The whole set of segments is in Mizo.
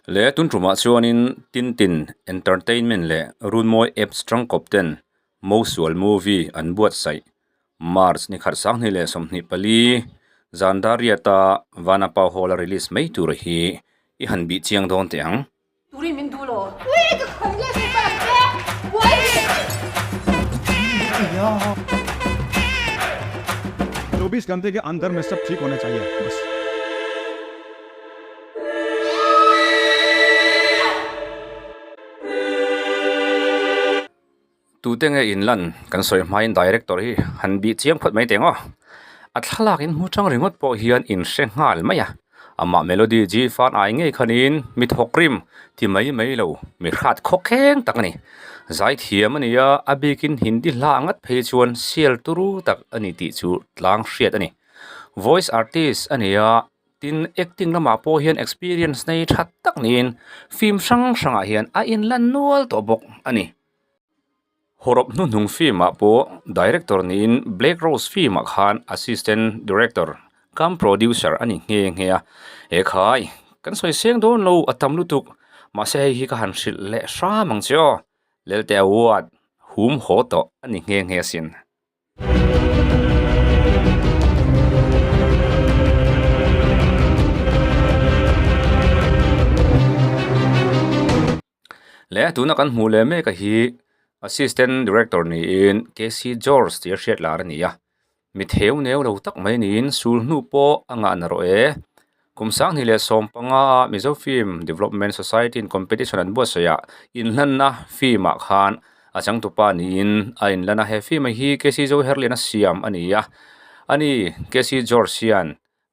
Le tun tumah chuanin Tintin Entertainment leh Runmawi Apps tangkawp ten Mosual movie an buatsaih March ni khat 2024 zan dar riata Vanapa Hall a release mai tur hi i han bih chiang dawn teh ang. Turin min duh lo. चौबीस घंटे के अंदर में सब ठीक होना चाहिए बस Tute nge in lan kan sawi hmain director hi han bih chiang phawt mai teng aw. A thlalak in hmu tang ringawt pawh hian in hre nghal mai a. Amah Melody G fan ai ngei khanin mi thawk rim ti mai mai lo mi hrat khawk kheng tak a ni. Zai thiam a ni a, a bikin Hindi hla ngat phei chuan sial turu tak a ni tih chu tlang hriat a ni. Voice artist a ni a, tin acting lamah pawh hian experience nei tha tak niin film hrang hrangah hian a inlan nual tawh bawk a ni. Hawrawp hnuhnung film ah pawh director niin Black Rose film ah khan assistant director cum producer a ni nghe nghe a, he khai kan sawi seng dawn lo a tam lutuk mahse hei hi ka han hrilh leh hram ang che aw Lelte award hum haw tawh a ni nghe nghe asin. Leh tuna kan hmuh leh mek a hi assistant director niin K C George tih a hriat lar a ni a mi theu neu lo tak mai niin sul hnu pawh a ngah na rawh e kum 2015 a Mizo film development society in competition an buatsaih ah inhlanna film ah khan a changtupa niin a inlan a he film hi K C Zoherlian a siam a ni a ani K C George hian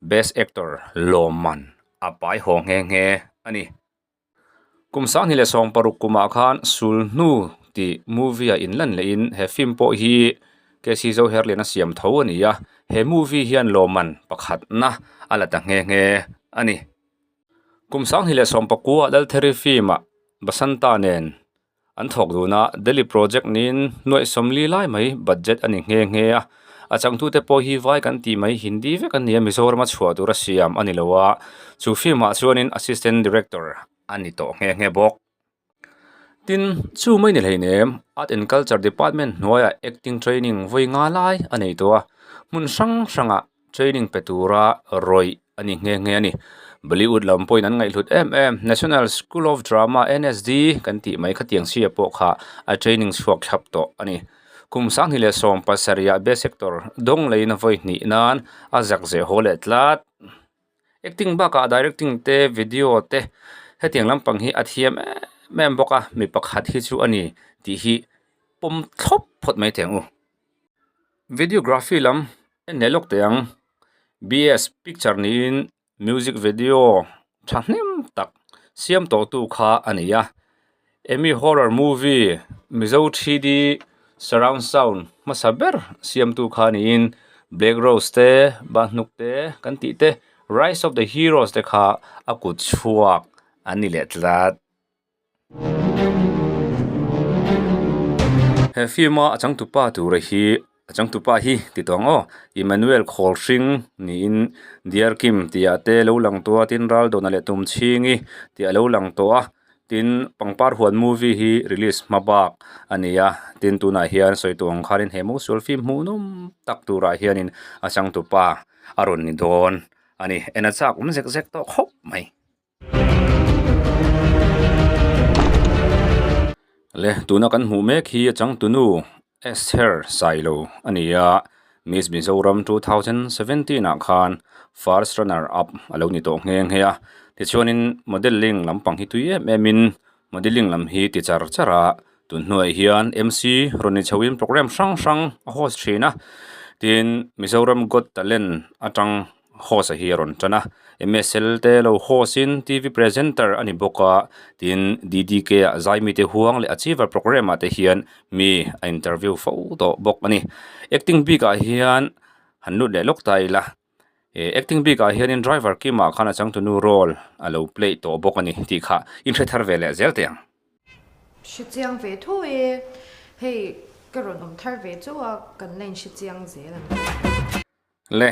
best actor lawmman a pai haw nghe nghe a ni. Kum 2016 kumah khan Sulhnu tih movie ah inlan lehin he film pawh hi K C Zoherlian a siam tho a ni a, he movie hian lawmman pakhatna a la ta nghe nghe a ni. Kum 2019 ah Laltheri film ah Basanta nen An thawk dun a, Delhi project niin nuaih sawmli lai mai budget a ni nghe nghe a, a changtute pawh hi vai kan tih mai Hindi vek an ni a, Mizoram a chhuah tur a siam a ni lo a, chu film ah chuanin assistant director a ni tawh nghe nghe bawk. Tin, chu mai ni hleinem, Art and Culture department hnuaiah acting training vawi nga lai a nei tawh a, hmun hrang hrangah training pe tura rawih a ni nghe nghe a ni. Bollywood lam pawhin an ngaihhlut em em, National School of Drama, NSD, kan tih mai khatiang sia pawh kha a training chhuak thlap tawh a ni. Kum 2017 ah Best Actor dawng leiin a vawi hnih nan a zak zeh haw leh tlat. Acting bakah directing te, video te hetiang lampang hi a thiam em em bawk a, mi pakhat hi chu a ni tih hi pawm thlawp phawt mai thei ang u. Videography lam en leh lawk teh ang B_S picture niin music video thahnem tak siam tawh tu kha a ni a emi horror movie mizo 3D surround sound hmasa ber siam tu kha niin black rose te bahhnuk te kan tih te rise of the heroes te kha a kut chhuak an ni leh tlat. He film a a changtupa tura hi a changtupa hi ti tawng aw Emmanuel khawl hring niin Dear Kim tih ah te lo lang tawh a tin Raldawna leh Tumchhingi tih a lo lang tawh a tin pangpar huan movie hi release hma bak a ni a tin tunah hian sawi tawh ang khanin he mosual film hmuh nawm tak turah hianin a changtupa a rawn ni dawn a ni en a chak awm zek zek tawh khawp mai. Le tuna kan hmuh mek hi a changtunu Esther Sailo a ni a Miss Mizoram 2017 ah khan first runner up a lo ni tawh nghe nghe a tichuanin modelling lampang hi tui em em in modelling lam hi ti char char a tun hnuaiah hian M_C rawn ni chhoin programme hrang hrang a host thin a tin Mizoram got talent atang host a hi a rawn tan a M_S_L te lo host in T_V presenter a ni bawk a tin D_D_K ah zai mite huang leh achiever programme ah te hian mi a interview fo tawh bawk a ni acting bik ah hian han lut leh lawk ta ila eh acting bik ah hianin driver kima khan a changtunu role a lo play tawh bawk a ni tih kha in hre thar ve leh zel teh ang. Hre chiang ve tho e, hei ka rawn awm thar ve chauh a kan la inhre chiang zel a ni. Le,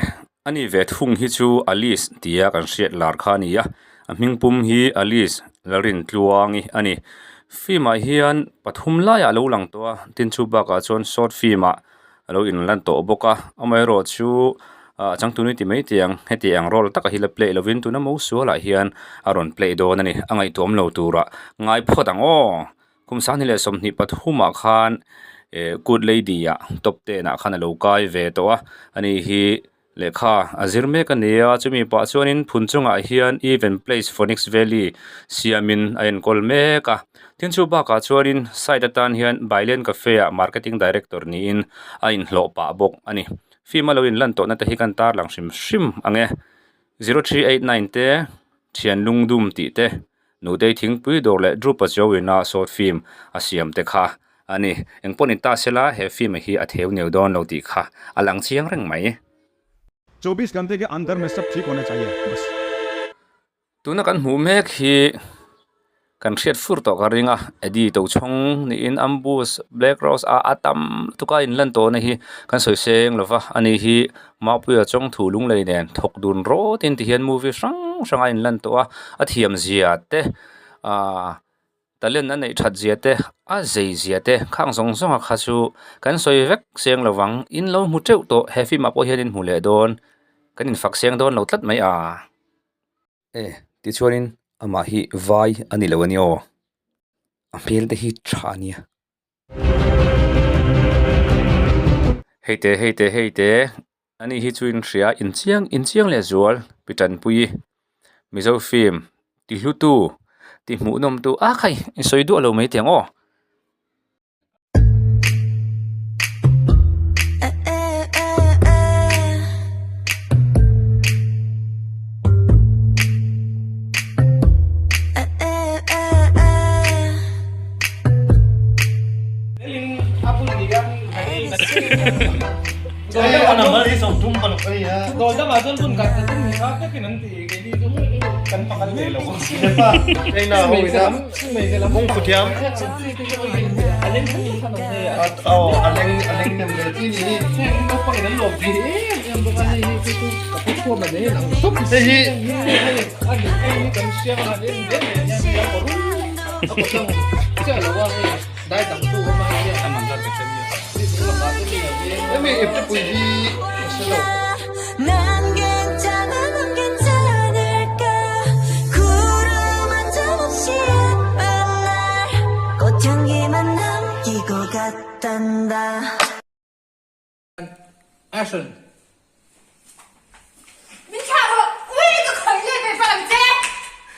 ani ve thung hi chu Alice tia kan hriat lar kha a ni a. A hming pum hi Alice Lalrintluangi a ni. Film ah hian pathum laiah a lo lang tawh a tin chu bakah chuan short film ah a lo inlan tawh bawk a amaherawhchu ah changtuni ti mai teh ang heti ang role taka hi la play lovin tuna mo sualah hian a rawn play dawn a ni a ngaihtuam lo turah ngai phawt ang aw. Kum sanghnih leh sawmhnih pathumah khan eh good lady ah top ten ah khan a lo kai ve tawh a ani hi lehkha a zir mek a ni a chumi pah chuanin phun chungah hian even place phonics valley siamin a enkawl mek a tin chu bakah chuanin side atan hian bailen cafe ah marketing director niin a inhlawh pah bawk a ni film a lo inlan tawhna te hi kan tarlang hrim hrim ang e zero three eight nine te thian lungdum tih te. Nutei thingpui dawr leh Drupa Chowina short film a siam te kha a ni. Engpawh ni ta sela he film hi a theu neu dawn lo tih kha a lang chiang reng mai. Chobis gante ke andar mein sab thik hona chahiye bas. Tuna kan hmuh mek hi kan hriat fur tawh ka ring a, Eddie Tochhawng niin Ambush Black Rose a a tam lutuk a inlan tawhna hi kan sawi seng lo va, ani hi Mapuia Chawngthu Lunglei nen thawk dun rawtin ti hian movie hrang hrang a inlan tawh a, a thiam zia te ahh talent a neih that zia te a zei zia te khang zawng zawng a kha chu kan sawi vek seng lo vang in lo hmu teuh tawh he film ah pawh hian in hmu leh dawn kan infak seng dawn lo tlat mai a. E tichuanin amah hi vai a ni lo a ni aw a hmel te hi tha a nia. Hei te hei te hei te ani hi chu inhria inchiang inchiang leh zual pi tanpui mizo film ti hlu tu ti hmuh nawm tu a khai in sawi duah lo mai teh ang aw. Action! Min thlah rawh! Ui ka khawih let ve fal ang che!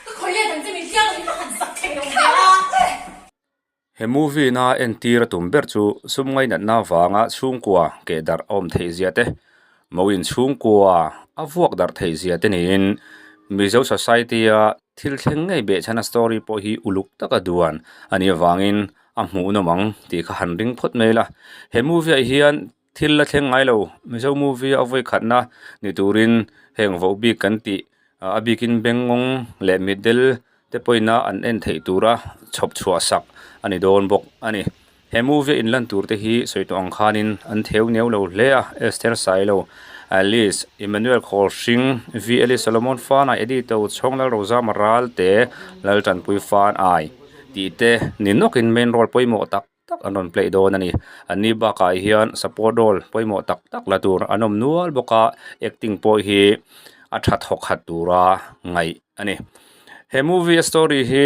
Ka khawih let ang che min hliang lo in ka han zak thei lo hle a! He movie na entir a tum ber chu sum ngainatna vanga chhungkua keh darh a awm theih zia te, mo in chhungkua a vuak darh theih zia te niin Mizo society a thil thleng ngei behchhana story pawh hi uluk taka duan a nih avangin a hmuhnawm ang tih kha han ring phawt mai la. He movie ah hian thil la thleng ngai lo Mizo movie a vawi khatna ni turin heng voh bik kan tih a bikin bengngawng leh mitdel te pawhin a an en theih tura chhawp chhuah sak a ni dawn bawk a ni. He movie a inlan tur te hi sawi tawh ang khanin an theu neu lo hle a, Esther Sailo, Alice, Emmanuel Khawlhring, V Alice Solomon Fanai, Eddie Tochhawng Lalrozama Ralte, Laltanpui Fanai tih te ni nawkin main role pawimawh tak tak an rawn play dawn a ni. Anni bakah hian support role pawimawh tak tak la tur an awm nual bawk a, acting pawh hi a tha thawk khat tura ngaih a ni. He movie a story hi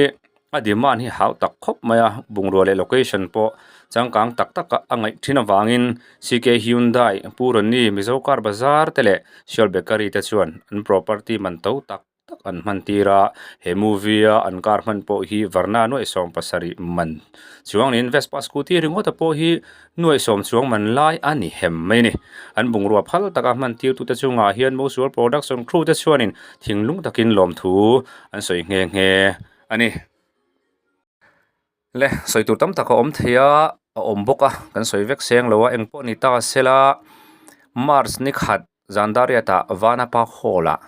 a demand hi hau tak khawp mai a, bungrua leh location pawh changkang tak tak a a ngaih thin avangin C K Hyundai, Pu Ronnie, Mizo Car Bazar te leh Siol Bakery te chuan an property man to tak tak an hman tir a, he movie a an car hman pawh hi Varna nuaih sawm pasarih man chuang niin Vespa scooty ringawta pawh hi nuaih sawm chuang man lai a ni hem mai a ni. An bungrua phal taka hman tir tute chungah hian Mosual Production crew te chuanin thinglung takin lawmthu an sawi nghe nghe a ni. Le, sawi tur tam tak a awm thei a, a awm bawk a, kan sawi vek seng lo a, eng pawh ni ta sela March ni khat zan dariatah Vanapa Hall ah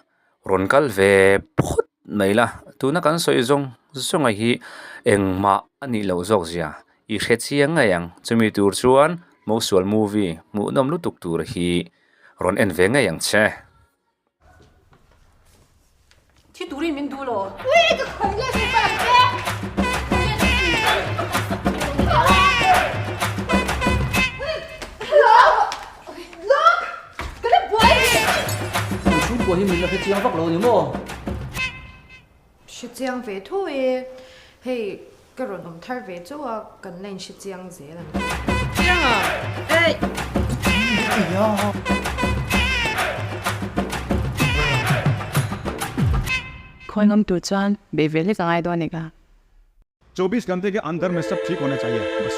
rawn kal ve phawt mai la, tuna kan sawi zawng zawnga hi engmah a nih loh zawk zia i hre chiang ngei ang, chumi tur chuan Mosual movie hmuhnawm lutuk tur hi rawn en ve ngei ang che. Thi turin min duh lo. Ui ka khawih let ve palh ang che. Chhungkua hi min la hre chiang vak lo ni maw? Hre chiang ve tho e. Hei ka rawn awm thar ve chauh a, kan la inhre chiang zel ang. Chiang a? Ei! Khawi ngam tur chuan bei ve hlek a ngai dawn eka. Chobis ghante ke andar mein sab thik hona chahiye bas.